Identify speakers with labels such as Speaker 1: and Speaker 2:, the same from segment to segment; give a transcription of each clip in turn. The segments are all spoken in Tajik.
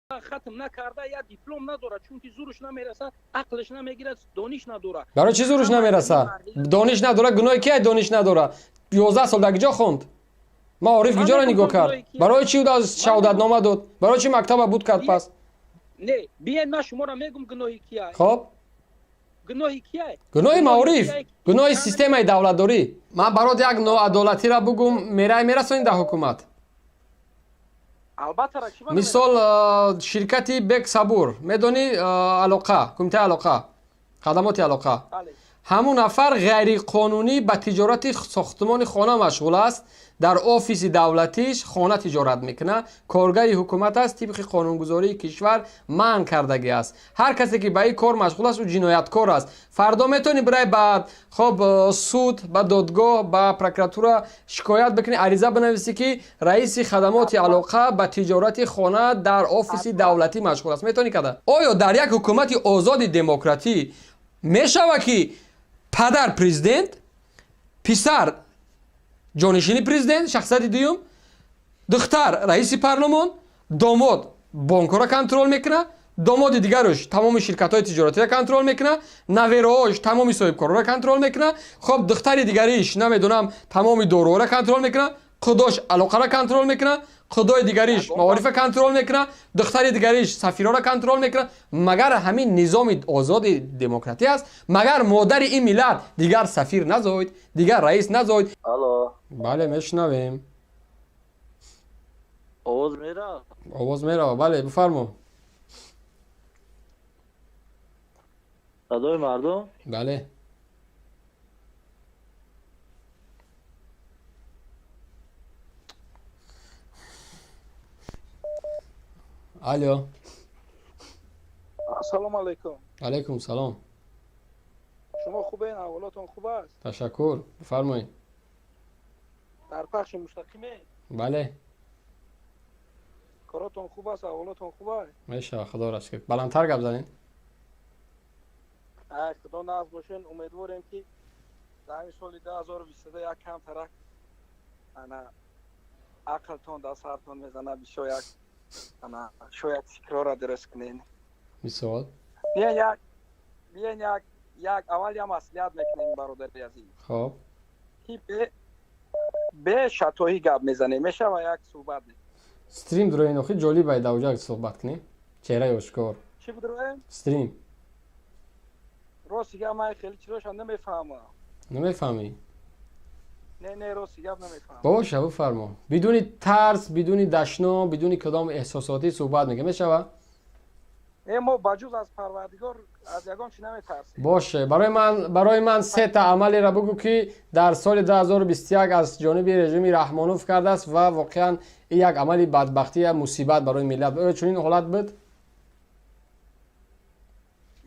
Speaker 1: Хатм накарда, я диплом надорад, чунки зурш намерасад, ақлш намегирад, дониш надорад.
Speaker 2: Барои чӣ зурш намерасад, дониш надорад? Гуноҳи кия дониш надорад? 11 сол дар киҷо хонд? Маориф киҷоро нигоҳ кард? Барои чӣ шаҳодатнома дод? Барои чӣ мактаба буд кард пас?
Speaker 1: Не, биен, ман шуморо мегум, гуноҳи кия.
Speaker 2: Хоб.
Speaker 1: Гуноҳи кия?
Speaker 2: Гуноҳи маориф, гуноҳи системаи давлатдорӣ. Ман барот як ноадолатиро бугум, мерай мерасонӣ дар ҳукумат?
Speaker 1: Албатта.
Speaker 2: Мисол, ширкати Бек Сабур, медонӣ, алоқа, кумитаи алоқа, хадамоти алоқа, ҳамун нафар ғайриқонунӣ ба тиҷорати сохтмони хона машғул аст. Дар офиси давлатиш хона тиҷорат мекунад. Коргари ҳукумат аст, тибқи қонунгузории кишвар манъ кардагӣ аст. Ҳар касе ки ба ин кор машғул аст, ӯ ҷинояткор аст. Фардо метавонӣ бирай ба, хоб, суд, ба додгоҳ, ба прокуратура шикоят бикунӣ, ариза бинависӣ, ки раиси хадамоти алоқа ба тиҷорати хона дар офиси давлатӣ машғул аст. Метавонӣ карда? Оё дар як ҳукумати озоди демократӣ мешавад, ки падар президент, писар ҷонишини президент, шахсияти дуюм, духтар раиси парлумон, домод бонкҳоро контрол мекунад, домоди дигаруш тамоми ширкатҳои тиҷоратиро контрол мекунад, навераош тамоми соҳибкорро контрол мекунад, хоб, духтари дигариш, намедонам, тамоми доруҳоро контрол мекунад, худош алоқаро контрол мекунад, худои дигариш маорифа контрол мекунад, духтари дигариш сафирҳоро контрол мекунад? Магар ҳамин низоми озоди демократӣ аст? Магар модари ин миллат дигар сафир назоид, дигар раис назоид?
Speaker 3: Алло.
Speaker 2: Бале, мешунавем.
Speaker 3: Овоз меравад?
Speaker 2: Овоз меравад, бале, бифармо.
Speaker 3: Садои мардум?
Speaker 2: Бале. Алло.
Speaker 1: Ассалому алайкум.
Speaker 2: Алайкум салом.
Speaker 1: Шумо хубен, аҳволотон хуб аст?
Speaker 2: Ташаккур, бифармоед.
Speaker 1: Дар пахши мустақиме?
Speaker 2: Бале.
Speaker 1: Коротон хуб аст, аҳволотон хуб аст?
Speaker 2: Мешава, худоро шукр. Баландтар гап занед.
Speaker 1: Ай, худо нағз бошен. Умедворем, ки дар ҳамин соли 2022 як камтарак ана ақлтон дар сартон мезанад, бисёр як ана шояд фикрҳоро дуруст кунед.
Speaker 2: Мисол?
Speaker 1: Биен, як аввал я маслиҳат мекунем, бародари азиз.
Speaker 2: Хоб.
Speaker 1: Ки бе шатоҳӣ гап мезанем, мешава як суҳбат?
Speaker 2: Стрим дуроин, охи ҷолиб ай, давҷа суҳбат кунем, чеҳраи ошкор.
Speaker 1: Чӣ будроем?
Speaker 2: Стрим.
Speaker 1: Рости гап, ман хеле чизоша намефаҳмам.
Speaker 2: Намефаҳмӣ?
Speaker 1: Не, рости гап, намефаҳмам.
Speaker 2: Боша, бифармо. Бидуни тарс, бидуни дашном, бидуни кадом эҳсосотӣ суҳбат мекунем, мешава?
Speaker 1: Не, мо ба ҷуз аз Парвардигор аз ягон чи наметарсем.
Speaker 2: Боше, барои ман сета амалеро бугӯ, ки дар соли 2021 аз ҷониби режими Раҳмонов кардааст ва воқеан ин як амали бадбахтӣ, як мусибат барои миллат. Оё чунин ҳолат буд?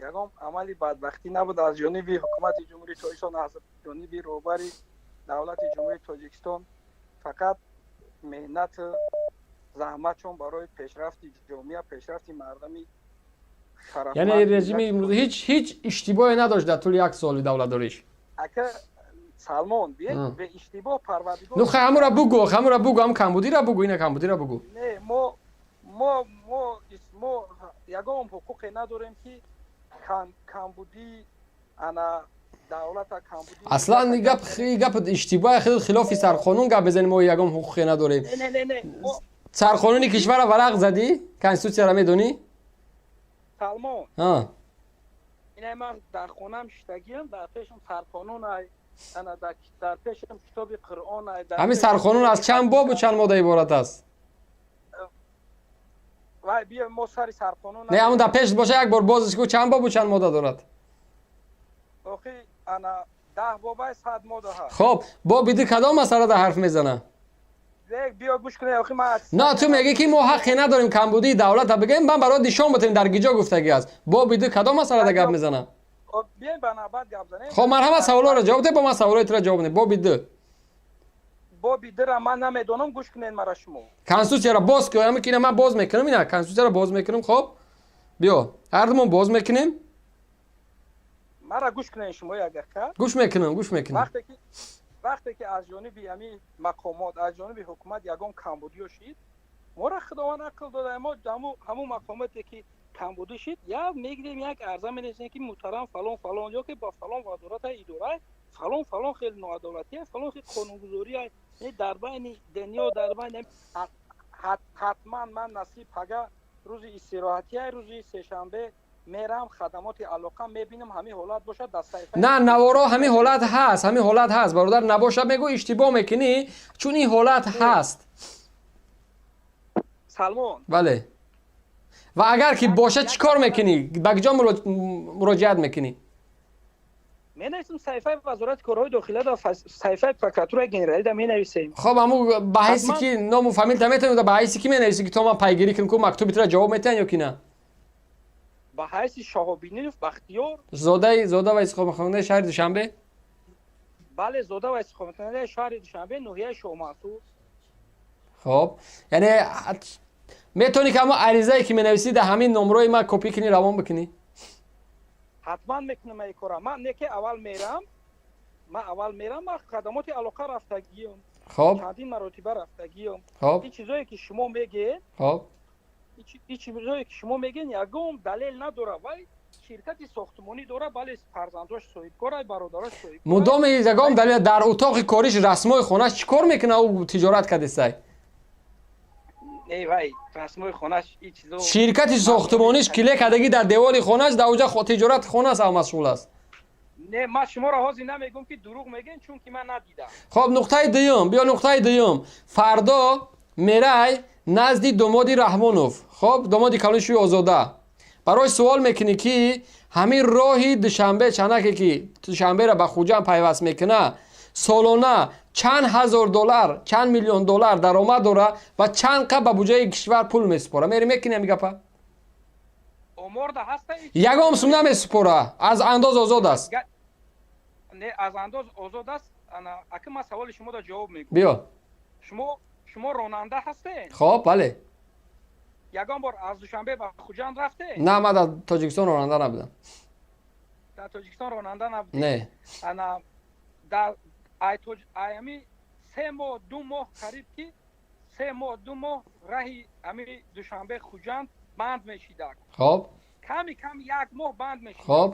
Speaker 1: Ягон амали бадбахтӣ набуд аз ҷониби ҳукумати Ҷумҳурии Тоҷикистон, аз ҷониби роҳбари давлати Ҷумҳурии Тоҷикистон. Фақат меҳнату заҳматшон барои пешрафти ҷомеа, пешрафти мардами.
Speaker 2: Яъне режими имрӯз ҳеҷ иштибоҳе надошт дар тӯли як соли давлатдориш?
Speaker 1: Ака Салмон, бе иштибоҳ Парвардигор.
Speaker 2: Ну хай, ҳамура бугӯ, ҳамура бугӯ, ҳам камбудира бугӯ, ина камбудира бугӯ.
Speaker 1: Не, мо ягон ҳуқуқе надорем, ки камбудӣ ана давлата, камбудӣ.
Speaker 2: Аслан гап иштибоҳ, хилофи сарқонун гап мезанем. Мо ягон ҳуқуқе надорем.
Speaker 1: Не.
Speaker 2: Сарқонуни кишварро варақ задӣ? Конститутсияро медонӣ?
Speaker 1: Салмон, ина ман дар хонам шиштагиам, дар пешам сарқонун ай, ана дар пешам китоби Қуръон ай.
Speaker 2: Ҳамин сарқонун аз чанд бобу чанд модда иборат аст?
Speaker 1: Вай, биё, мо сари сарқонун.
Speaker 2: Не, ҳамун дар пеш боша, як бор бозиш ку, чанд бобу чанд модда дорад?
Speaker 1: Охи, ана 10 бобай, 100 модда ҳаст.
Speaker 2: Хоб, боби ду кадом масъалада ҳарф мезана?
Speaker 1: Биё, гӯш кунед, охи ман.
Speaker 2: На, ту мегӣ, ки мо ҳаққе надорем камбудии давлата бигӯем. Ман барои нишон бутем, дар гиҷо гуфтагӣ аст. Боби ду кадом масъалада гап мезана?
Speaker 1: Биёем, ба навбат гап занем.
Speaker 2: Хоб, марҳамат, саволҳоро ҷавоб де, бо ман саволҳои туро ҷавоб дем. Боби ду.
Speaker 1: Боби дура ман намедонам, гӯш кунед мара шумо.
Speaker 2: Конститутсияро боз ку. Ами ки ина ман боз мекунам, ина конститутсияро боз мекунам. Хоб, биё, ҳардумон боз мекунем.
Speaker 1: Мара гӯш кунед шумо як дақиқа.
Speaker 2: Гӯш мекунам, гӯш мекунам.
Speaker 1: Вақте ки аз ҷониби ҳамин мақомот, аз ҷониби ҳукумат ягон камбудиё шид. Моро Худованд ақл дода, мо ҳамун мақомоте ки камбудӣ шид, як мегирем, як арза менависем, ки муҳтарам фалон фалон ё ки ба фалон вазората идора фалон фалон хел ноадолатия, фалон хел қонунгузория дар байни дунё, дар байни ҳатман ман насиб пага рӯзи истироҳатия, рӯзи сешанбе мерам хадамоти алоқа мебинам, ҳамин ҳолат бошад дар саҳифа.
Speaker 2: На, наворо ҳамин ҳолат ҳаст, ҳамин ҳолат ҳаст, бародар, набошад мегӯ иштибоҳ мекунӣ, чун ин ҳолат ҳаст.
Speaker 1: Салмон.
Speaker 2: Бале. Ва агар ки бошад чӣ кор мекунӣ? Ба куҷо муроҷиат мекунӣ?
Speaker 1: Менависем саҳифаи вазорати корҳои дохила да, саҳифаи прокуратураи генералӣ да менависем.
Speaker 2: Хоб, ҳаму ба ҳайси ки ному фамилта метавонӣ, ба ҳайси ки менависӣ, ки то ман пайгирӣ кунам, ку мактуби тура ҷавоб метиҳанд ё ки на?
Speaker 1: Ба ҳайси Шоҳобинов Бахтиёр.
Speaker 2: Зодаи зода ва истиқоматкунандаи шаҳри Душанбе?
Speaker 1: Бале, зода ва истиқоматкунандаи шаҳри Душанбе, ноҳияи Шоҳмансур.
Speaker 2: Хоб, яъне метавонӣ ки ҳамон аризае ки менависӣ дар ҳамин номрои ман копӣ кунӣ, равон бикунӣ?
Speaker 1: Ҳатман мекунам ин кора. Ман не ки аввал мерам, ман аввал мерам, ман хадамоти алоқа рафтагиём.
Speaker 2: Хоб.
Speaker 1: Чандин маротиба рафтагиём.
Speaker 2: Хоб.
Speaker 1: Ин чизое ки шумо мегӯед,
Speaker 2: хоб,
Speaker 1: ин чизое ки шумо мегӯед, ягон далел надорад. Вай ширкати сохтмонӣ дорад, бале, фарзандош соҳибкор, бародарош соҳибкор.
Speaker 2: Мудоми ягон далел дар утоқи кориш, расмои хонаш чӣ кор мекунад, ӯ тиҷорат кардесай?
Speaker 1: Не, вай расмои хонаш ин чизо.
Speaker 2: Ширкати сохтмониш киле кардагӣ дар девори хонаш, дар уҷа тиҷорати хонас ав машғул аст.
Speaker 1: Не, ман шуморо ҳозир намегӯм, ки дурӯғ мегӯем, чунки ман надидам.
Speaker 2: Хоб, нуқтаи дуюм, биё нуқтаи дуюм. Фардо мерай назди домоди Раҳмонов, хоб, домоди калони шӯи Озода. Барои суол мекунӣ, ки ҳамин роҳи Душанбе чанаке ки Душанберо ба Хуҷанд пайваст мекунад, солона чанд ҳазор доллар, чанд миллион доллар даромад дорад ва чанд қа ба буҷаи кишвар пул месупора. Мери мекунӣ ҳамин гапа?
Speaker 1: Оморда ҳаста?
Speaker 2: Ягон сум намесупора, аз андоз озод аст.
Speaker 1: Не, аз андоз озод аст. Ана, ака, ман саволи шуморо ҷавоб мегӯям.
Speaker 2: Биё.
Speaker 1: Шумо ронанда ҳастед?
Speaker 2: Хоб, бале.
Speaker 1: Ягон бор аз Душанбе ба Хуҷанд рафтед?
Speaker 2: На, ман дар Тоҷикистон ронанда набудам.
Speaker 1: Дар Тоҷикистон ронанда набудед?
Speaker 2: Не.
Speaker 1: Ана, дар ами 3 моҳ, 2 моҳ, қариб ки 3 моҳ, 2 моҳ раҳи ами Душанбе Хуҷанд банд мешидак.
Speaker 2: Хоб.
Speaker 1: Ками кам як моҳ банд мешидак.
Speaker 2: Хоб.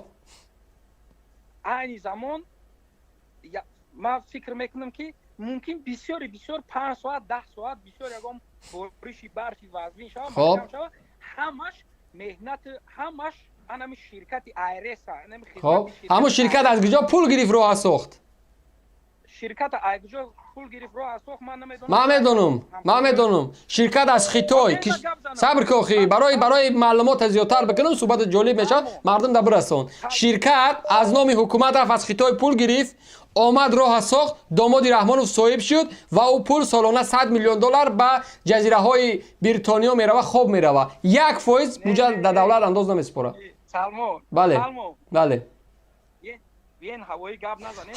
Speaker 1: Айни замон ман фикр мекунам, ки мумкин бисёри бисёр 5 соат, 10 соат, бисёр ягон бориши барфи вазнин шавад, маҳкам шавад, ҳамаш меҳнати, ҳамаш анами ширкати Айреса.
Speaker 2: Хоб, ҳамун ширкат аз куҷо пул гирифт, роҳа сохт?
Speaker 1: Ширката аз куҷо пул гирифт, роҳа сохт, ман намедонам.
Speaker 2: Ман медонам, ман медонам. Ширкат аз Хитой. Сабр ки, охи, барои маълумота зиёдтар бикунам, суҳбати ҷолиб мешавад, мардум да бирасон. Ширкат аз номи ҳукумат рафт, аз Хитой пул гирифт, омад, роҳа сохт, домоди Раҳмонов соҳиб шуд ва ӯ пул солона 100 миллион доллар ба ҷазираҳои Бритониё мерава, хоб мерава, 1% буҷа дар давлат андоз намесупорад. Бале, бале.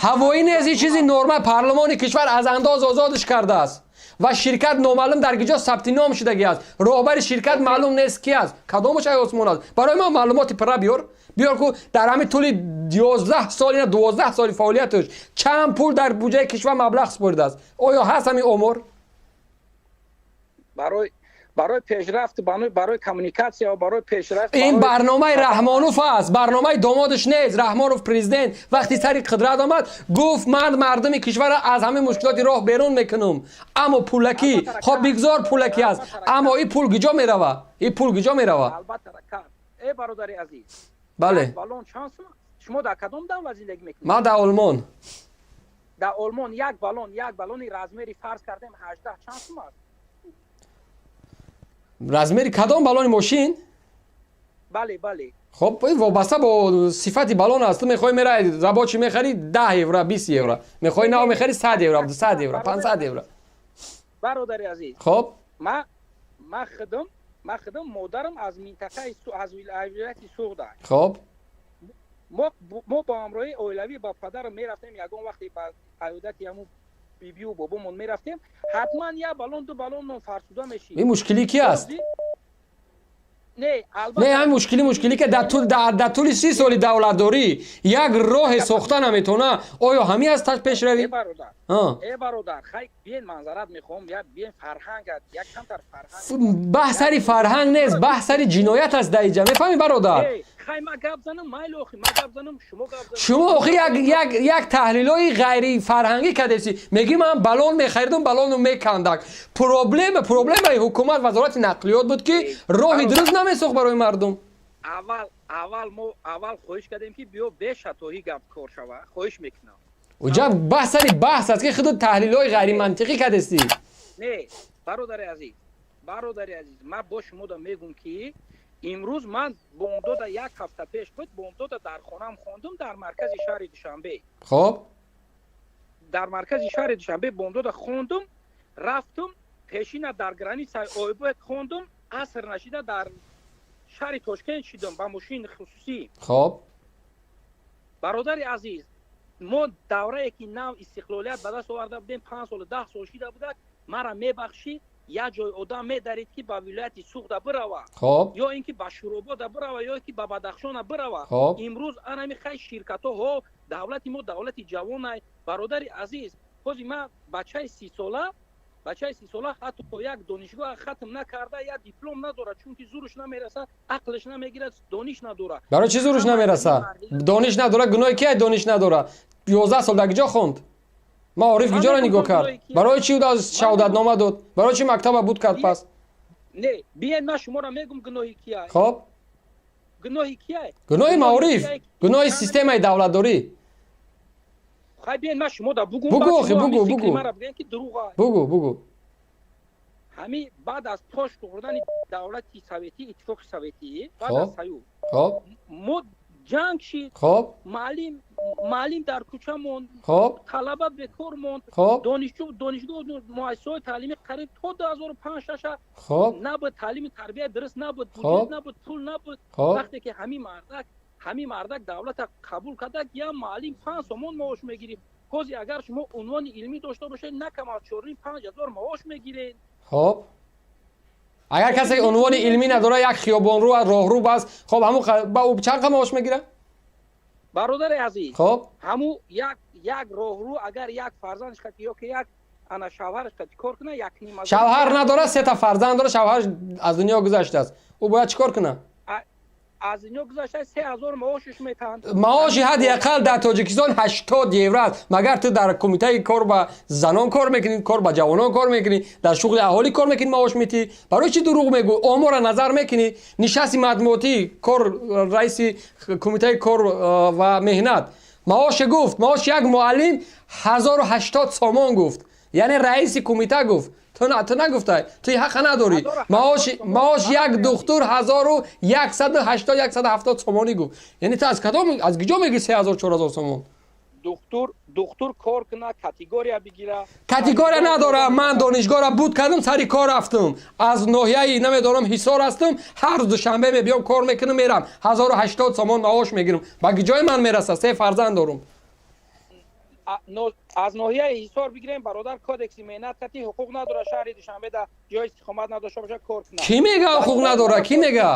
Speaker 2: Ҳавоӣ нест, ин чизи нормал. Парлумони кишвар аз андоз озодш кардааст ва ширкат номаълум дар киҷо сабти ном шудагӣ аст. Роҳбари ширкат маълум нест ки аст, кадомаш ай осмон аст. Барои ман маълумоти пурра биёр, биёр ку дар ҳамин тӯли 11 сол, ина 12 соли фаъолияташ чанд пул дар буҷаи кишвар маблағ супоридааст. Оё ҳаст ҳамин омор?
Speaker 1: Барои пешрафт, барои коммуникатсия, барои пешрафт.
Speaker 2: Ин барномаи Раҳмонов аст, барномаи домодаш нест. Раҳмонов президент вақти сари қудрат омад, гуфт: «Ман мардуми кишварро аз ҳамин мушкилоти роҳ берун мекунам», аммо пулакӣ. Хоб, бигзор пулакӣ аст, аммо ин пул куҷо мерава? Ин пул куҷо мерава?
Speaker 1: Э, бародари азиз.
Speaker 2: Бале.
Speaker 1: Шумо дар кадом давлат зиндагӣ мекунед?
Speaker 2: Ман дар Олмон.
Speaker 1: Дар Олмон як баллон, як баллони размери, фарз кардем, 18 чанд сум аст?
Speaker 2: Размери кадом баллони мошин?
Speaker 1: Бале.
Speaker 2: Хоб, вобаста бо сифати баллон аст. Ту мехоҳӣ, мерай рабочий мехарӣ, 10 евро, 20 евро, мехоҳӣ нав мехарӣ, 100 евро, 200 евро, 500 евро.
Speaker 1: Бародари азиз.
Speaker 2: Хоб.
Speaker 1: Ман худам, модарам аз минтақаи, аз вилояти Суғд.
Speaker 2: Хоб.
Speaker 1: Мо бо ҳамроҳии оилавӣ ба падарам мерафтем, ягон вақте ба аёдати ҳамун бибию бобомон мерафтем, ҳатман як баллон, ду баллон фарсуда мешид.
Speaker 2: Ин мушкилӣ ки аст?
Speaker 1: Не,
Speaker 2: Не, ҳамин мушкилӣ, ки дар тӯли 30 соли давлатдорӣ як роҳе сохта наметавона, оё ҳамин аст пешравӣ?
Speaker 1: Э, бародар, хай, биен, манзарат мехоҳам, биен, фарҳанг, як камтар фарҳанг.
Speaker 2: Баҳс сари фарҳанг нест, баҳс сари ҷиноят аст дар иҷа, мефаҳмӣ, бародар?
Speaker 1: Хай, ма гап занам, майли, охи, ма гап занам, шумо гап занам.
Speaker 2: Шумо охи як таҳлилҳои ғайрифарҳангӣ кардеси. Мегӣ, ман баллон мехаридум, баллону мекандак. Проблемаи ҳукумат, вазорати нақлиёт буд, ки роҳи дуруст намесохт барои мардум.
Speaker 1: Аввал мо аввал хоҳиш кардем, ки биё, бешатоҳӣ гап кор шава, хоҳиш мекунам.
Speaker 2: Уҷа баҳс сари баҳс аст, ки худу таҳлилҳои ғайримантиқӣ кардестӣ.
Speaker 1: Не, бародари азиз, бародари азиз, ман бо шумода мегӯм, ки имрӯз ман бомдода, як ҳафта пеш буд, бомдода дар хонаам хондум, дар маркази шаҳри Душанбе. Дар маркази шаҳри Душанбе бомдода хондум, рафтум, пешина дар границаи Ойбек хондум, аср нашида дар шаҳри Тошкент шидум ба мошини хусусӣ. Бародари азиз, мо даврае ки нав истиқлолият ба даст оварда будем, 5 солу 10 сол шида будак, мара мебахшӣ, як ҷой одам медарид, ки ба вилояти Суғда бирава ё ин ки ба Шуробода бирава, ё ки ба Бадахшона бирава. Имрӯз анами хай ширкатҳо, давлати мо давлати ҷавонай, бародари азиз. Ҳози ман бачаи 30-сола, бачаи 30-сола ҳатто як донишгоҳ хатм накарда, як диплом надорад, чунки зуруш намерасад, ақлаш намегирад, дониш надорад.
Speaker 2: Барои чӣ зуруш намерасад, дониш надорад? Гуноҳи кия, дониш надорад? 11 сол дар куҷо хонд? Маориф куҷоро нигоҳ кард? Барои чӣ шаҳодатнома дод? Барои чӣ мактаба буд кард пас?
Speaker 1: Не, биен, ман шуморо мегум, гуноҳи кия.
Speaker 2: Хоб.
Speaker 1: Гуноҳи кия?
Speaker 2: Гуноҳи маориф, гуноҳи системаи давлатдорӣ.
Speaker 1: Хай, биен, ман шумо да бугум.
Speaker 2: Бугу, охи, бугу, бугу.
Speaker 1: Ки дурӯға.
Speaker 2: Бугу, бугу.
Speaker 1: Ҳами баъд аз пош хӯрдани давлати советӣ, Иттифоқи Советӣ, баъд аз союз мо ҷанг шид. Маълим, маълим дар кӯча монд. Талаба бекор монд. Донишҷӯ, донишгоҳ, муассисаҳои таълимӣ қариб то 2005-шаша набуд, таълими тарбия дуруст набуд, буҷет набуд, пул набуд. Вақте ки ҳамин мардак давлата қабул карда, як маълим 5 сомон маош мегирифт. Ҳозир агар шумо унвони илмӣ дошта бошед, на кам аз 4-5 ҳазор маош мегиред.
Speaker 2: Хоб, агар касе унвони илмӣ надорад, як хиёбонрӯ, роҳрӯ бас, хоб, ҳамун ба ӯ чанд қа маош мегирад?
Speaker 1: Бародари азиз, ҳамун як роҳрӯ агар як фарзандаш қати ё ки як ана шавҳараш қати кор кунад, як ним.
Speaker 2: Шавҳар надорад, сета фарзанд дорад, шавҳараш аз дунё гузаштааст, ӯ бояд чӣ кор кунад?
Speaker 1: Аз дунё гузашта, 3000 маошаш метаҳанд.
Speaker 2: Маоши ҳадди ақал дар Тоҷикистон 80 евро аст. Магар ту дар кумитаи кор ба занон кор мекунӣ, кор ба ҷавонон кор мекунӣ, дар шуғли аҳолӣ кор мекунӣ, маош метӣ? Барои чӣ дурӯғ мегӯ? Омора назар мекунӣ? Нишасти матбуотӣ кор, раиси кумитаи кор ва меҳнат маоше гуфт, маоши як муаллим 1080 сомон гуфт, яъне раиси кумита гуфт. Ту нагуфтай, ту ҳақа надорӣ. Маош як духтур 1180, 170 сомонӣ гуфт. Яъне ту аз кадом, аз куҷо мегири 3000, 4000 сомон?
Speaker 1: Духтур кор куна, категория бигира.
Speaker 2: Категория надорам. Ман донишгоҳра буд кардам, сари кор рафтам, аз ноҳияи намедонам Ҳисор ҳастам, ҳар рӯз душанбе мебиём, кор мекунам, мерам, 1080 сомон маош мегирам. Ба куҷои ман мераса? Се фарзанд дорум.
Speaker 1: Аз ноҳияи Ҳисор бигирем, бародар, Кодекси меҳнат кати ҳуқуқ надорад шаҳри Душанбе да ҷои истиқомат надошта бошад, кор кунад.
Speaker 2: Кӣ мега ҳуқуқ надорад? Кӣ мега?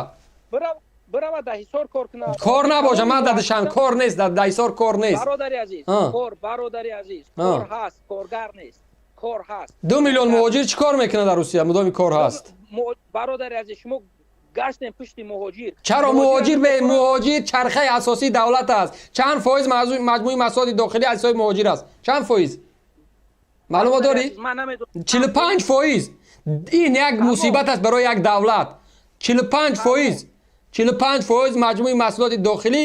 Speaker 1: Бирава, да Ҳисор кор кунад.
Speaker 2: Кор набоша, ман дар Душанбе кор нест, дар Ҳисор кор нест.
Speaker 1: Бародари азиз, кор, бародари азиз, кор ҳаст, коргар нест, кор ҳаст.
Speaker 2: 2 миллион муҳоҷир чӣ кор мекунад дар Русия, мудоми кор ҳаст?
Speaker 1: Бародари азиз, шумо гаштем пушти муҳоҷир.
Speaker 2: Чаро муҳоҷир? Бе муҳоҷир чархаи асосии давлат аст. Чанд фоиз маҷмӯи маҳсулоти дохилӣ аз ҳисоби муҳоҷир аст? Чанд фоиз, маълумот дорӣ? 45%. Ин як мусибат аст барои як давлат. 45%, 45% маҷмӯи маҳсулоти дохилӣ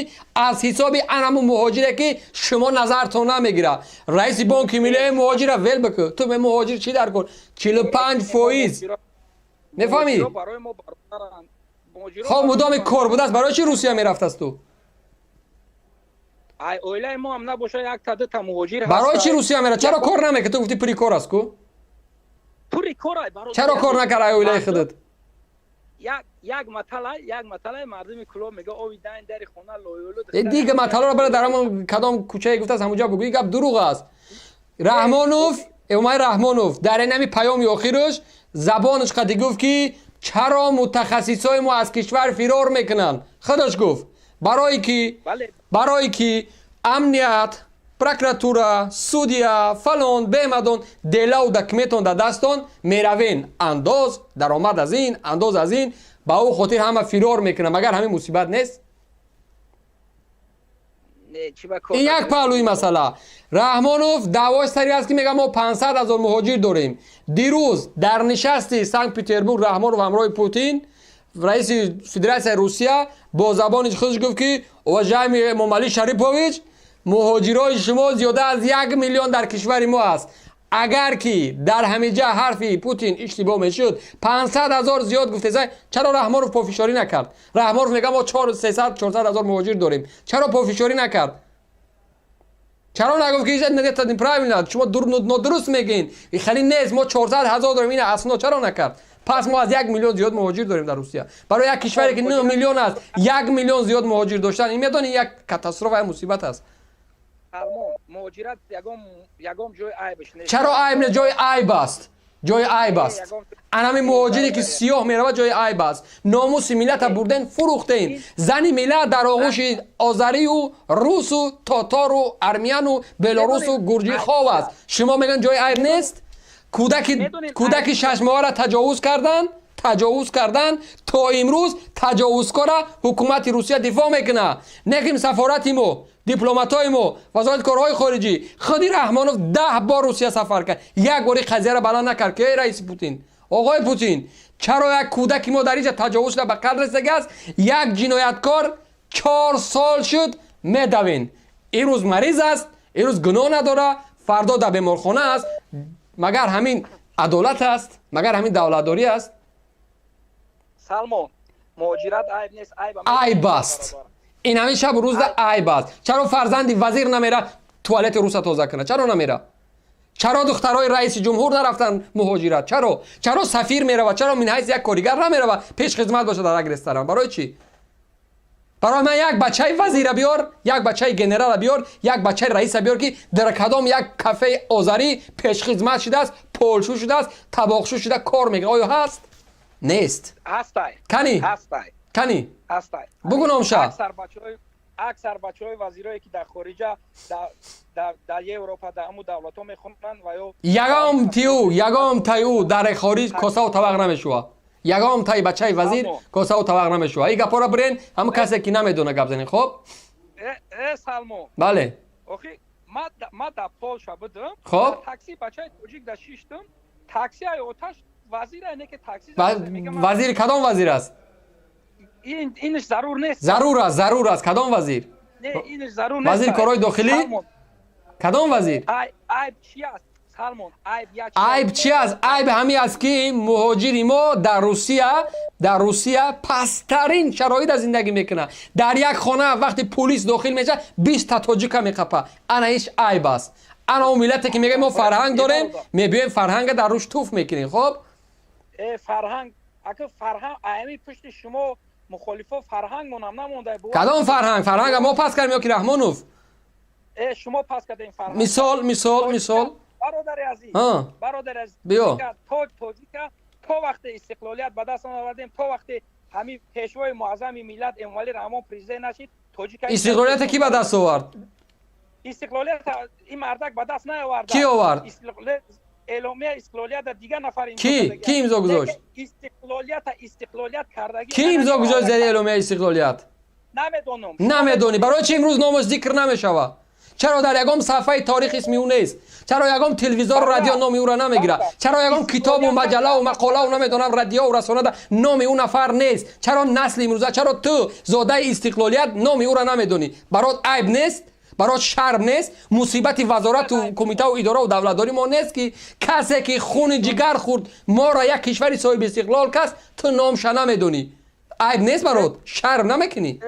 Speaker 2: аз ҳисоби анаму муҳоҷире, ки шумо назартон намегирад. Раиси Бонки Миллии муҳоҷира вел бикӯ, ту бе муҳоҷир чӣ дар кор? 45%, мефаҳмӣ? Хоб, мудоми кор будааст, барои чӣ Русия мерафтаст ту?
Speaker 1: Ай оилаи мо ҳам набоша, якта дута муҳоҷир.
Speaker 2: Барои чӣ Русия мера? Чаро кор намекунӣ? Ту гуфти, пури кор аст ку.
Speaker 1: Пури кор.
Speaker 2: Чаро кор накард ай оилаи худат?
Speaker 1: Як маталай мардуми Кулоб мега: ови дайн дари хона лоёлу.
Speaker 2: Дига маталаро бара, дар ҳамон кадом кӯчае гуфтааст, ҳамонҷа бугӯ. Гап дурӯғ аст. Раҳмонов, Эмомалӣ Раҳмонов, дар инами паёми охираш забонаш қади гуфт, ки Чаро мутахассисои мо аз кишвар фирор мекунанд? Худаш гуфт, барое ки барое ки амният, прокуратура, судья, фалон бемадон, делау документон дар дастон меравен, андоз, даромад аз ин, андоз аз ин, ба ӯ хотир ҳама фирор мекунанд. Магар ҳамин мусибат нест? Ин як паҳлӯи масъала. Раҳмонов даъвои сари аст, ки мега, мо 500 ҳазор муҳоҷир дорем. Дирӯз дар нишасти Санкт Петербург Раҳмонов ҳамроҳи Путин, раиси Федератсияи Русия, бо забони худаш гуфт, ки уважаемый Эмомалӣ Шарипович, муҳоҷирои шумо зиёда аз 1 миллион дар кишвари мо аст. Агар ки дар ҳамиҷа ҳарфи Путин иштибоҳ мешуд, 500 ҳазор зиёд гуфтеса, чаро Раҳмонов пофишорӣ накард? Раҳмонов мега, мо 300, 400 ҳазор муҳоҷир дорем. Чаро пофишорӣ накард? Чаро нагуфт, ки это неправильно, шумо нодуруст мегӯед, хеле нест, мо 400 ҳазор дорем, ина асно? Чаро накард? Пас мо аз 1 миллион зиёд муҳоҷир дорем дар Русия. Барои як кишваре, ки 9 миллион аст, 1 миллион зиёд муҳоҷир доштан, ин медонӣ, як катастрофа, як мусибат аст.
Speaker 1: Муҳоҷират ягон ҷои айбш
Speaker 2: нест. Чаро айб не? Ҷои айб аст, ҷои айб аст. Анами муҳоҷире, ки сиёҳ меравад, ҷои айб аст. Номуси миллата бурден, фурӯхтен. Зани миллат дар оғӯши озарию русу тотору армияну белорусу гурҷӣ хов аст. Шумо мегӯянд, ҷои айб нест? Кӯдаки 6 моҳара таҷовуз кардан, таҷовуз кардан, то имрӯз таҷовузкора ҳукумати Русия дифоъ мекунад. Неким сафорати мо, дипломатҳои мо, Вазорати корҳои хориҷӣ, худи Раҳмонов 10 бор Русия сафар кард, як бори қазияро баланд накард, ки эй раиси Путин, оғои Путин, чаро як кӯдаки мо дар инҷа таҷовуз шуда, ба қатл расидагааст, як ҷинояткор 4 сол шуд медавен, имрӯз мариз аст, имрӯз гуноҳ надора, фардо дар беморхона аст? Магар ҳамин адолат аст? Магар ҳамин давлатдорӣ аст?
Speaker 1: Салмон, муҳоҷират айб нест, айб
Speaker 2: Айб аст. Ин ҳамин шабу рӯзда айб аст. Чаро фарзанди вазир намера туалети руса тоза кунад? Чаро намера? Чаро духтарои раиси ҷумҳур нарафтанд муҳоҷират? Чаро? Чаро сафир меравад? Чаро минҳайси як коригар намеравад, пешхизмат бошад дар як ресторан? Барои чӣ? Барои ман як бачаи вазира биёр, як бачаи генерала биёр, як бачаи раиса биёр, ки дар кадом як кафеи озарӣ пешхизмат шудааст, полшу шудааст, табоқшу шуда кор мекунад. Оё ҳаст? Нест.
Speaker 1: Ҳастай.
Speaker 2: Кани?
Speaker 1: Ҳастай.
Speaker 2: Кани?
Speaker 1: Ҳастай.
Speaker 2: Бугу номша.
Speaker 1: Аксар бачаҳои вазирое, ки дар хориҷа, дар Европа, дар ҳамун давлатҳо мехонанд ва ё
Speaker 2: Ягон тиу, ягон тайу дар хориҷ косаву табақ намешува. Ягон тай бачаи вазир косаву табақ намешува. Ин гапҳоро бирен, ҳамун касе, ки намедона, гап занен, хоб.
Speaker 1: Э, Салмон.
Speaker 2: Бале.
Speaker 1: Охи ма дар Полша будам.
Speaker 2: Хоб.
Speaker 1: Такси бачаи тоҷик да шиштам, такси ай оташ вазира не ки такси.
Speaker 2: Вазир кадом вазир аст?
Speaker 1: Инш зарур нест.
Speaker 2: Зарур аст, зарур аст. Кадом вазир?
Speaker 1: Не, инш зарур нест.
Speaker 2: Вазири корҳои дохилӣ? Кадом вазир?
Speaker 1: Айб чи аст, Салмон? Айб як
Speaker 2: Айб чи аст? Айб ҳамин аст, ки муҳоҷири мо дар Русия пасттарин шароита зиндагӣ мекунад. Дар як хона вақте пулис дохил мешавад, 20-та тоҷика меқапа. Ана иш айб аст. Ана он миллате, ки мегӯем, мо фарҳанг дорем, мебиёем, фарҳанга дар рӯш туф мекунем, хоб.
Speaker 1: Фарҳанг, ака, фарҳанг аями пушти шумо мухолифо фарҳангмонам намонда.
Speaker 2: Кадом фарҳанг? Фарҳанга мо пас кардем ё ки Раҳмонов?
Speaker 1: Шумо пас кардем фарҳанг.
Speaker 2: Мисол, мисол, мисол.
Speaker 1: Бародари азиз, бародари азиз.
Speaker 2: Биё.
Speaker 1: Тоҷика то вақте истиқлолият ба даст овардем, то вақте ҳамин пешвои муаззами миллат Эмомалӣ Раҳмон президент нашид, тоҷика
Speaker 2: Истиқлолията кӣ ба даст овард?
Speaker 1: Истиқлолият ин мардак ба даст наовард.
Speaker 2: Кӣ овард?
Speaker 1: Эъломия истиқлолията дигар нафар.
Speaker 2: Кӣ? Кӣ имзо гузошт?
Speaker 1: Истиқлолията истиқлолият кардагӣ.
Speaker 2: Кӣ имзо гузошт зери эъломияи истиқлолият?
Speaker 1: Намедонам.
Speaker 2: Намедонӣ. Барои чи имрӯз номаш зикр намешавад? Чаро дар ягон саҳфаи торих исми ӯ нест? Чаро ягон телевизору радио номи ӯро намегирад? Чаро ягон китобу маҷаллаву мақолаву, намедонам, радиову расонада номи ӯ нафар нест? Чаро насли имрӯза, чаро ту, зодаи истиқлолият, номи ӯро намедонӣ? Барот айб нест? Барот шарм нест? Мусибати вазорату кумитаву идораву давлатдорӣ мо нест, ки касе, ки хуни ҷигар хӯрд, моро як кишвари соҳиби истиқлол каст, ту номша намедонӣ? Айб нест барот? Шарм намекунӣ?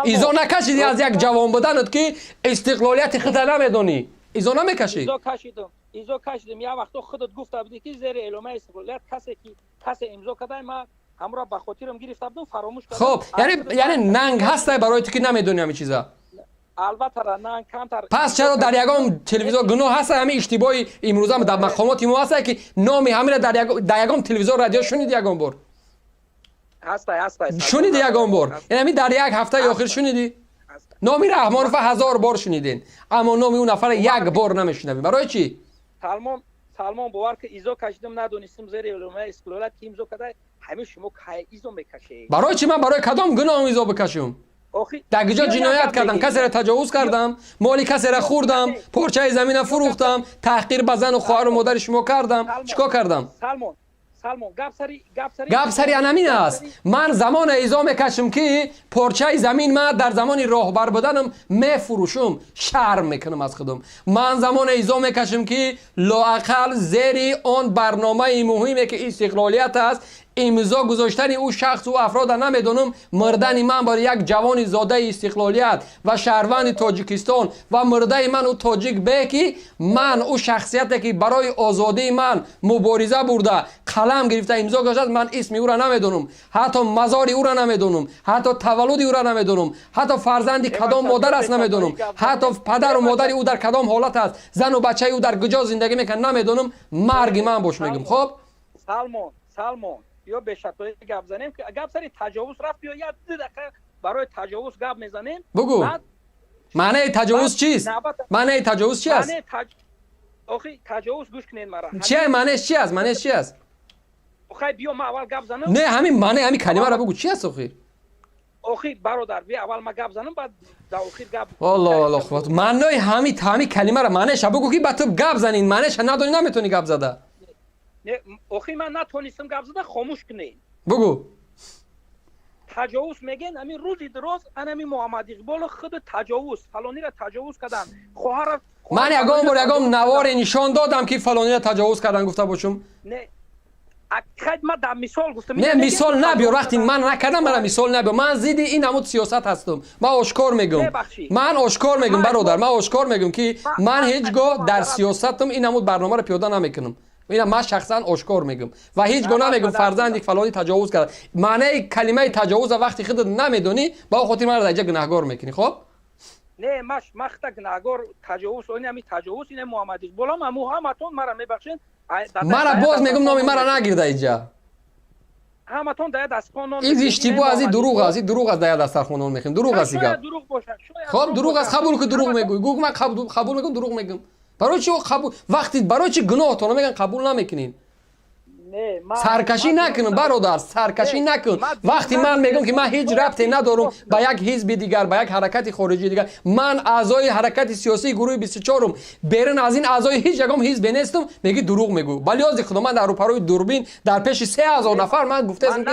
Speaker 2: Изо накашидӣ аз як ҷавон буданат, ки истиқлолияти худа намедонӣ? Изо намекашӣ?
Speaker 1: Изо кашидам, изо кашидам. Як вақто худат гуфта будӣ, ки зери эъломияи истиқлолият касе ки касе имзо карда, ман ҳамро ба хотирам гирифта будам, фаромӯш кардам.
Speaker 2: Хоб, яъне нанг ҳастай барои ту, ки намедонӣ ҳамин чиза.
Speaker 1: Албатта, на камтар.
Speaker 2: Пас чаро дар ягон телевизор гуноҳ ҳаст, ҳамин иштибоҳи имрӯза дар мақомоти мо ҳаст, ки номи ҳамина дар ягон телевизор, радио шуниди ягон бор?
Speaker 1: Ҳастай, ҳастай.
Speaker 2: Шуниди ягон бор? Ин ҳамин дар як ҳафтаи охир шунидӣ? Номи Раҳмонова ҳазор бор шуниден, аммо номи ӯ нафара як бор намешунавем. Барои чӣ?
Speaker 1: Салмон, Салмон, бовар ки, изо кашидам, надонистам зери улумаи истиқлолият ки имзо карда. Ҳамин шумо кай изо мекашед?
Speaker 2: Барои чӣ? Ман барои кадом гуноҳам изо бикашам? Дар куҷо ҷиноят кардам? Касеро таҷовуз кардам, моли касеро хӯрдам, порчаи замина фурӯхтам, таҳқир ба зану хоҳару модари шумо кардам? Чӣ кор кардам?
Speaker 1: Салмон, Салмон, гап сари гап сари
Speaker 2: Гап сари анамин аст. Ман замоне изо мекашам, ки порчаи замин ман дар замони роҳбар буданам мефурӯшум, шарм мекунам аз худам. Ман замоне изо мекашам, ки лоақал зери он барномаи муҳиме, ки истиқлолият аст, имзо гузоштани ӯ шахсу афрода намедонам. Мурдани ман бори як ҷавони зодаи истиқлолият ва шаҳрванди Тоҷикистон ва мурдаи ман ӯ тоҷик бе, ки ман ӯ шахсияте, ки барои озодии ман мубориза бурда, қалам гирифта, имзо гузоштааст, ман исми ӯра намедонам, ҳатто мазори ӯра намедонам, ҳатто таваллуди ӯра намедонам, ҳатто фарзанди кадом модар аст намедонам, ҳатто падару модари ӯ дар кадом ҳолат аст, зану бачаи ӯ дар куҷо зиндагӣ мекунад намедонам. Марги ман бош, мегум, хоб.
Speaker 1: Салмон, Салмон, ё бешатои гап занем, ки гап сари таҷовуз рафт, ё як ду дақиқа барои таҷовуз гап мезанем.
Speaker 2: Бугӯ, маънаи таҷовуз чист? Маънаи таҷовуз чи аст?
Speaker 1: Охи, таҷовуз, гӯш кунед мара.
Speaker 2: Чи маънаеш чи аст? Маънаеш чи аст?
Speaker 1: Хай, биё, ман аввал гап занам.
Speaker 2: Не, ҳамин маънаи ҳамин калимаро бугӯ, чи аст охир?
Speaker 1: Охи, бародар, би аввал ма гап занам, баъд дар охир гап.
Speaker 2: Алло, алло, хуб, маънои ҳамин калимаро, маънаеша бугӯ, ки ба ту гап занин. Маънаеша надонӣ, наметавонӣ гап зада.
Speaker 1: Не, охи, ман натонистам гап зада, хомӯш кунед.
Speaker 2: Бугӯ.
Speaker 1: Таҷовуз мегӯен, ҳамин рӯзи дароз анами Муҳаммад Иқболо худ таҷовуз, фалонира таҷовуз кардан, хоҳара.
Speaker 2: Ман ягон бор ягон наворе нишон додам, ки фалонира таҷовуз кардан гуфта бошум?
Speaker 1: Не, хай, ман дар мисол гуфтам.
Speaker 2: Не, мисол набиёр. Вақти ман накардам, мара мисол набиёр. Ман зидди ин ҳамун сиёсат ҳастам. Ман ошкор мегӯм, ман ошкор мегӯм, бародар, ман ошкор мегӯм, ки ман ҳеҷ гоҳ дар сиёсатам ин ҳамун барномаро пиёда намекунам. Ина ман шахсан ошкор мегӯм ва ҳеҷ гоҳ намегӯм, фарзанди фалонӣ таҷовуз кард. Маънаи калимаи таҷовуза вақти худат намедонӣ, ба он хотир маро дар инҷа гунаҳгор мекунӣ, хоб.
Speaker 1: Не, ма хта гунаҳгор таҷовуз, ами таҷовуз ина Муҳаммад Иқболам, аму ҳаматон мара мебахшед.
Speaker 2: Мара боз мегӯм, номи мара нагирда инҷа.
Speaker 1: Ҳаматон дар дастархон нон.
Speaker 2: Ин иштибоҳ аз, ин дурӯғ аст, ин дурӯғ аст. Дар дастархон нон мехӯрем, дурӯғ аст ин гап. Хоб, дурӯғ аст, қабул ки дурӯғ мегӯй. Гӯ, ман қабул мекунам, дурӯғ мегӯм. Барои чи қабул, вақти барои чи гуноҳтонро мегӯян, қабул намекунед? Саркашӣ накун, бародар, саркашӣ накун. Вақти ман мегӯм, ки ман ҳеҷ рабте надорам ба як ҳизби дигар, ба як ҳаракати хориҷии дигар, ман аъзои ҳаракати сиёсии гурӯҳи 24-ум, берун аз ин аъзои ҳеҷ ягон ҳизбе нестам, мегӣ дурӯғ мегӯ. Ба лиҳози худо, ман дар рӯпарои дурбин, дар пеши 3000 нафар ман гуфтаам.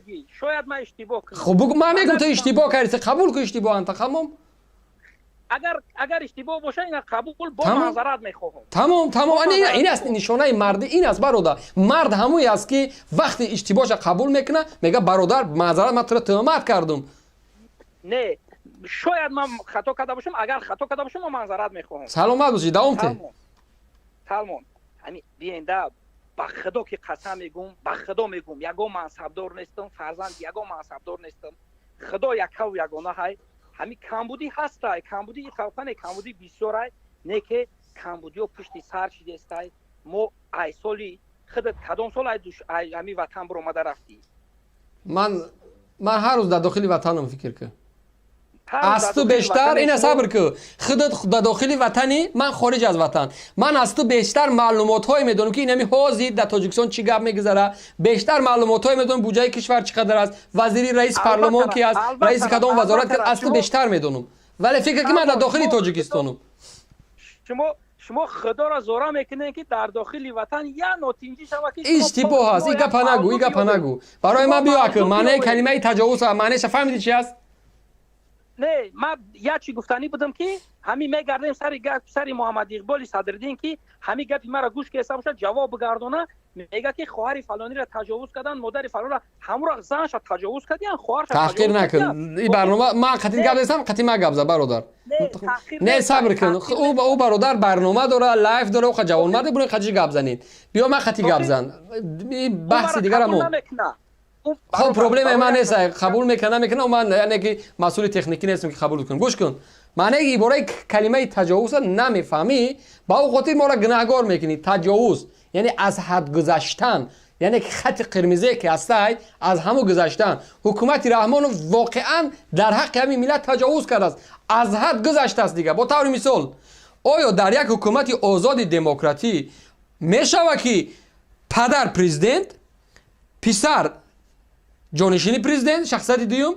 Speaker 1: Ки шояд ман иштибоҳ.
Speaker 2: Хуб, ман мегӯм, ту иштибоҳ кардӣ, қабул ку иштибоҳ анта, тамом.
Speaker 1: Агар иштибоҳ боша, ина қабул, бо маъзарат мехоҳам.
Speaker 2: Тамом, ин аст нишонаи мардӣ, ин аст, бародар. Мард ҳамое аст, ки вақти иштибоҳша қабул мекуна, мега: «Бародар, маъзарат, ман туро тӯҳмат кардум».
Speaker 1: Не, шояд ман хато карда бошам. Агар хато карда бошам, ман маъзарат мехоҳам.
Speaker 2: Саломат бошӣ, давом те.
Speaker 1: Салмон, ҳами биенда, ба худо ки қасам мегӯм, ба худо мегӯм, ягон мансабдор нестам, фарзанд ягон мансабдор нестам. Худо якаву ягона ҳай. Ҳамин камбудӣ ҳастай, камбудӣ қалқане, камбудӣ бисёрай, не ки камбудиҳо пушти сар шидестай. Мо ай соли худат кадом сол ай ҳамин ватан биромада рафтӣ?
Speaker 2: Ман ҳар рӯз дар дохили ватанам, фикр кун. Аз ту бештар ина, сабр ку, худат дар дохили ватанӣ, ман хориҷ аз ватан. Ман аз ту бештар маълумотҳое медонам, ки инами ҳозир дар Тоҷикистон чӣ гап мегузара, бештар маълумотҳое медонам, буҷаи кишвар чӣ қадар аст, вазири раиси парлумон ки аст, раиси кадом вазорат. Аз ту бештар медонам, вале фикр ки ман дар дохили Тоҷикистонам.
Speaker 1: Шумо худоро зора мекунед, ки дар дохили ватан як нотинҷӣ шава ки.
Speaker 2: Иштибоҳ аст, и гапа нагӯ, и гапа нагӯ. Барои ман биё, акл маънаи калимаи таҷовуз, маънаеша фаҳмидӣ, чи аст?
Speaker 1: Не, ман як чӣ гуфтанӣ будам, ки ҳамин мегардем сари гап, сари Муҳаммад Иқболи Садриддин, ки ҳамин гапи маро гӯш кеста бошад, ҷавоб бигардона. Мега, ки хоҳари фалониро таҷовуз карданд, модари фалонро, ҳамуро занша таҷовуз кардиян, хоҳарша.
Speaker 2: Таҳқир накун. И барнома ман қатъи гап нестам, қатъи ман гап за, бародар. Не, сабр кун, ӯ бародар барнома дора, лайф дора, ӯ ҷавонмарде, буре қатъи гап занед. Биё, ман қатъи гап зан, баҳси дигара мо. Хоб, проблемаи ман нест, қабул мекунам, намекунам, ман яъне ки масъули техникӣ нестам, ки қабул кунам. Гӯш кун. Маънаи ибораи калимаи таҷовуза намефаҳмӣ, ба ӯ хотир моро гунаҳгор мекунӣ. Таҷовуз яъне аз ҳад гузаштан, яъне хати қирмизе ки ҳастай, аз ҳаму гузаштан. Ҳукумати Раҳмонов воқеан дар ҳаққи ҳамин миллат таҷовуз кардааст, аз ҳад гузаштааст. Дига, бо таври мисол, оё дар як ҳукумати озоди демократӣ мешавад, ки падар президент, писар ҷонишини президент, шахсияти дуюм,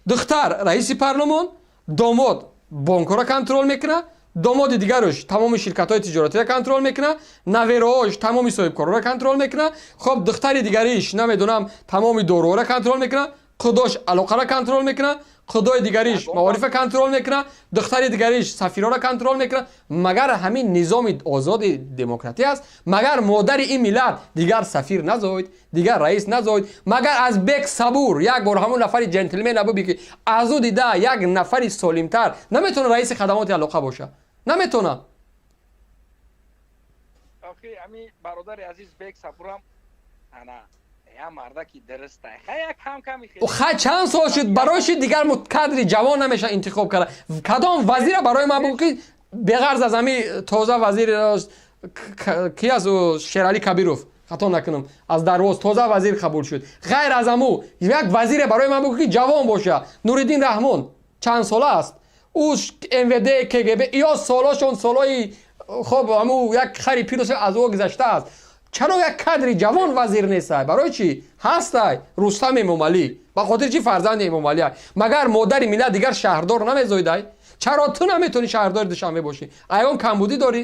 Speaker 2: духтар раиси парлумон, домод бонкҳоро контрол мекунад, домоди дигаруш тамоми ширкатҳои тиҷоратиро контрол мекунад, навераош тамоми соҳибкорро контрол мекунад, хоб, духтари дигариш, намедонам, тамоми доруҳоро контрол мекунад, худош алоқаро контрол мекунад, худои дигариш маорифа контрол мекунад, духтари дигариш сафирҳоро контрол мекунад? Магар ҳамин низоми озоди демократӣ аст? Магар модари ин миллат дигар сафир назоид, дигар раис назоид? Магар аз Бек Сабур як бор ҳамон нафари ҷентлмен набуби, ки аз ӯ дида як нафари солимтар наметавона раиси хадамоти алоқа боша? Наметавона.
Speaker 1: Бародари азиз, Бек Сабурам ана я мардаки дурустай.
Speaker 2: Ха, чанд сол шуд, барои ши дигар кадри ҷавон намеша интихоб карда? Кадом вазира барои ман бугӯ, ки беғарз аз ҳами тоза вазир, ки аст, Шералӣ Кабиров, хато накунам, аз Дарвоз тоза вазир қабул шуд, ғайр аз аму як вазире барои ман бугӯ, ки ҷавон боша. Нуриддин Раҳмон чанд сола аст? Ӯ МВД, КГБ ё солошон солои, хоб, аму як хари пирос аз ӯ гузаштааст. Чаро як кадри ҷавон вазир нестай? Барои чӣ? Ҳастай Рустам Эмомалӣ. Ба хотири чӣ? Фарзанди Эмомалӣ. Магар модари миллат дигар шаҳрдор намезоидай? Чаро ту наметавонӣ шаҳрдори Душанбе бошӣ? Ягон камбудӣ дорӣ?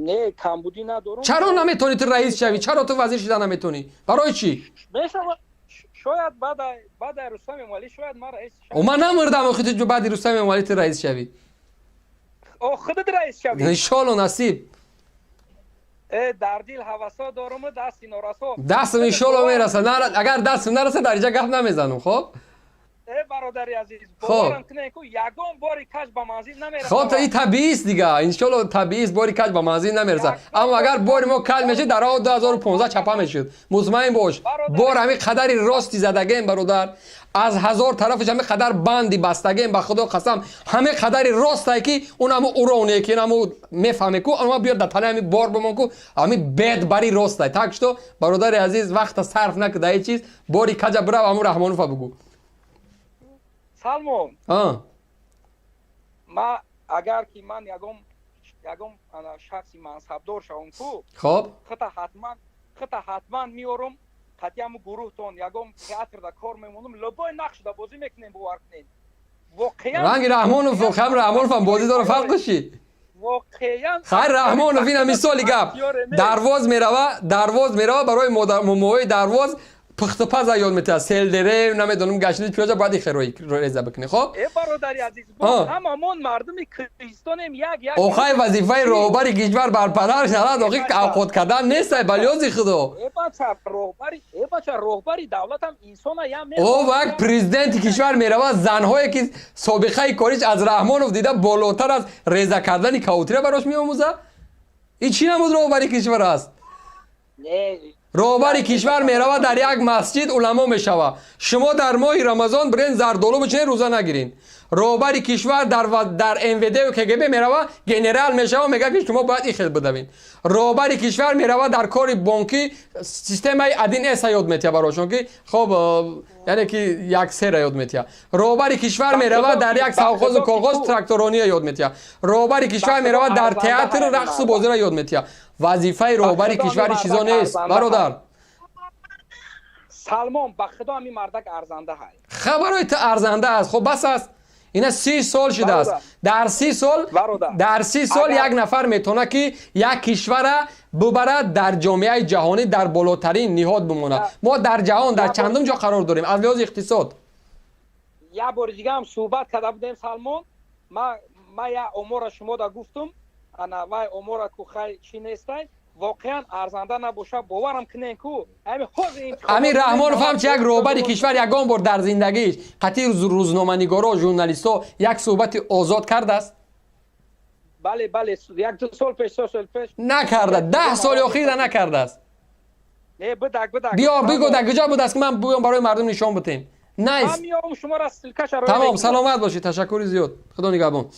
Speaker 1: Не, камбудӣ надорам.
Speaker 2: Чаро наметавонӣ ту раис шавӣ? Чаро ту вазир шида наметавонӣ? Барои чӣ?
Speaker 1: Шояд баъдаи Рустам Эмомалӣ, шояд ман раис.
Speaker 2: Ман намурдам, охи ту баъди Рустам Эмомалӣ ту раис шавӣ.
Speaker 1: Худат раис шавӣ.
Speaker 2: Иншолло, насиб.
Speaker 1: Дар дил ҳавасо доруму дасти норасо.
Speaker 2: Дастам иншолло мераса. Агар дастам нараса, дар инҷа гап намезанам, хоб.
Speaker 1: Э, бародари азиз, боварам кунед ку, ягон бори каҷ ба манзил намерасад.
Speaker 2: Хоб, ин табиист дига, иншолло, табиист, бори каҷ ба манзил намерасад. Аммо агар бори мо каҷ мешид, дар ои 2015 чапа мешуд, мутмаин бош. Бор ҳамин қадари рости задагем, бародар, аз ҳазор тарафаш ҳамин қадар банди бастагем, ба Худо қасам, ҳамин қадари ростае, ки он ҳаму уроне, ки ҳаму мефаҳме ку, ама биёр дар танаи ҳамин бор бимон ку, ҳамин бедбари ростай. Так что, бародари азиз, вақта сарф накун дар ин чиз, бори каҷа бирав, ҳаму Раҳмонова бугӯ.
Speaker 1: Салмон, ма агар ки ман ягон шахси мансабдор шавам ку, хита ҳатман меорум, қатъи ҳаму гурӯҳтон ягон театрда кор мемонам, любой нақшда бозӣ мекунем, бовар кунед, воқеан.
Speaker 2: Ранги Раҳмонов, воқеан Раҳмоновам бозӣ дора, фарқ чӣ?
Speaker 1: Воқеан.
Speaker 2: Хайр, Раҳмонов ина мисоли гап, Дарвоз мерава, Дарвоз мерава, барои момоҳои Дарвоз пухтупаза ёд метиҳад, селдере, намедонам, гашнич, пиёза бояд ихерои реза бикунӣ, хоб.
Speaker 1: Э, бародари азиз, ҳамамон мардуми кӯҳистонем, як як.
Speaker 2: Охай, вазифаи роҳбари кишвар бар падар шавад, охи авқот кардан нестай, ба лиёзи Худо.
Speaker 1: Э бача, роҳбари, э бача, роҳбари давлатам инсона ям.
Speaker 2: О, як президенти кишвар меравад, занҳое ки собиқаи кориш аз Раҳмонов дида болотар аз реза кардани каутира барош меомӯзад. Ин чӣ намуд роҳбари кишвар аст? Роҳбари кишвар меравад, дар як масҷид уламо мешавад: шумо дар моҳи Рамазон бирен, зардолу бичинед, рӯза нагирин. Роҳбари кишвар дар МВД КГБ меравад, генерал мешавад, мегӯяд, ки шумо бояд ихел бидавин. Роҳбари кишвар меравад, дар кори бонкӣ системаи 1С ёд метиҳад барошон, ки хоб, яъне ки як сера ёд метиҳад. Роҳбари кишвар меравад, дар як совхозу колхоз тракторония ёд метиҳад. Роҳбари кишвар меравад, дар театр рақсу бозиро ёд метиҳад. Вазифаи роҳбари кишвари чизо нест, бародар.
Speaker 1: Салмон, ба Худо, ҳамин мардак арзанда ҳай.
Speaker 2: Хабарои ту арзанда аст. Хоб, бас аст, ина 30 сол шудааст. Дар 30 сол, дар 30 сол як нафар метавонад, ки як кишвара бубарад, дар ҷомеаи ҷаҳонӣ дар болотарин ниҳод бимонад. Мо дар ҷаҳон дар чандум ҷо қарор дорем аз лиҳози иқтисод?
Speaker 1: Як бори дигаам суҳбат карда будем, Салмон, ма як омора шумода гуфтум, ана вай омора ку, хай, чӣ нестай, воқеан арзанда набошад, боварам кунен ку.
Speaker 2: Амир Раҳмонов ҳам чи як роҳбари кишвар ягон бор дар зиндагиш қатъи рӯзноманигоро, журналистҳо як суҳбати озод кардааст?
Speaker 1: Бале, як ду сол пеш, се сол пеш.
Speaker 2: Накарда, 10 соли охира накардааст.
Speaker 1: Не, будак, будак.
Speaker 2: Биё, бигӯ, дар куҷо будааст, ки ман буём, барои мардум нишон бутем. Найс.
Speaker 1: Ман меом, шуморо ссылка ша.
Speaker 2: Тамом, саломат бошед, ташаккури зиёд, Худо нигаҳбон.